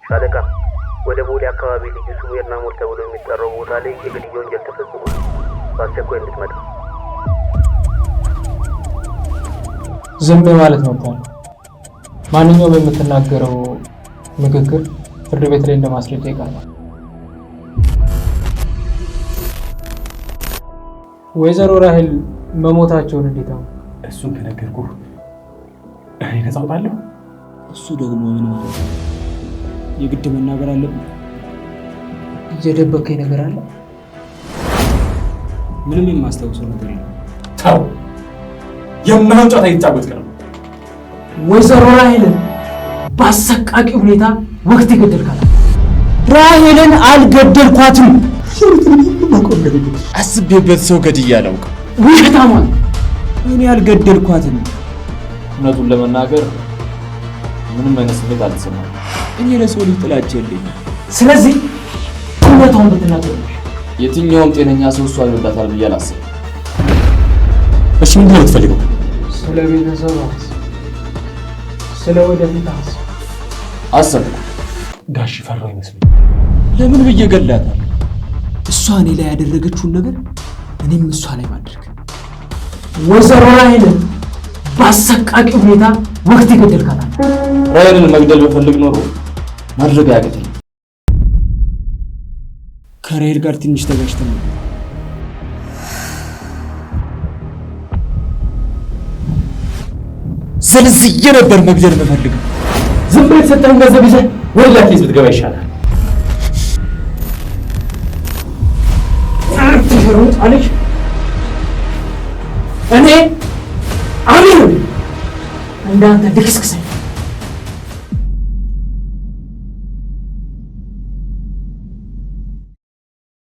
ሻለቃ፣ ወደ ቦሌ አካባቢ ልዩ ስሙ ኤርናሞል ተብሎ የሚጠራው ቦታ ላይ የግድያ ወንጀል ተፈጽሟል። በአስቸኳይ እንድትመጣ። ዝም ማለት መብት አለ። ማንኛውም የምትናገረው ንግግር ፍርድ ቤት ላይ እንደ ማስረጃ ይቀርባል። ወይዘሮ ራሄል መሞታቸውን እንዴት አወቅ? እሱን ከነገርኩህ እኔ ነፃ እወጣለሁ። እሱ ደግሞ ምን ማለት ነው? የግድ መናገር አለብን? እየደበከኝ ነገር አለ? ምንም የማስታውሰው ነገር የለም። ተው፣ የማይሆን ጨዋታ እየተጫወትክ ነው። ወይዘሮ ራሄልን በአሰቃቂ ሁኔታ ወቅት የገደልካት። ራሄልን አልገደልኳትም። አስቤበት ሰው ገድዬ አላውቅም። ውሸታማ! እኔ አልገደልኳትም። እውነቱን ለመናገር ምንም አይነት ስሜት አልተሰማኝም። እኔ ለሰው ልጅ ጥላቻ የለኝም። ስለዚህ እውነታውን ብትናገር የትኛውም ጤነኛ ሰው እሷን ይወዳታል ብዬ አላስብም። እሺ፣ ምንድን ነው የምትፈልገው? ስለ ቤተሰብ አስብ፣ ስለ ወደፊት አስብ። አሰብኩ። ጋሽ ፈራው ይመስለኝ። ለምን ብዬ ገላታለሁ? እሷ እኔ ላይ ያደረገችውን ነገር እኔም እሷ ላይ ማድረግ። ወይዘሮ ራሄልን በአሰቃቂ ሁኔታ ወቅት የገደልካት። ራሄልን መግደል ብፈልግ ኖሮ ማድረግ አያቅተኝም። ከራሄል ጋር ትንሽ ተጋጭተን ነበር። ዘልዝዬ ነበር መግደል የምፈልገው። ዝም ብለህ የተሰጠህን ገንዘብ ይዘህ ወደ ሌላ case ብትገባ ይሻላል። አለች። እኔ አሚር እንዳንተ ልክስክስ።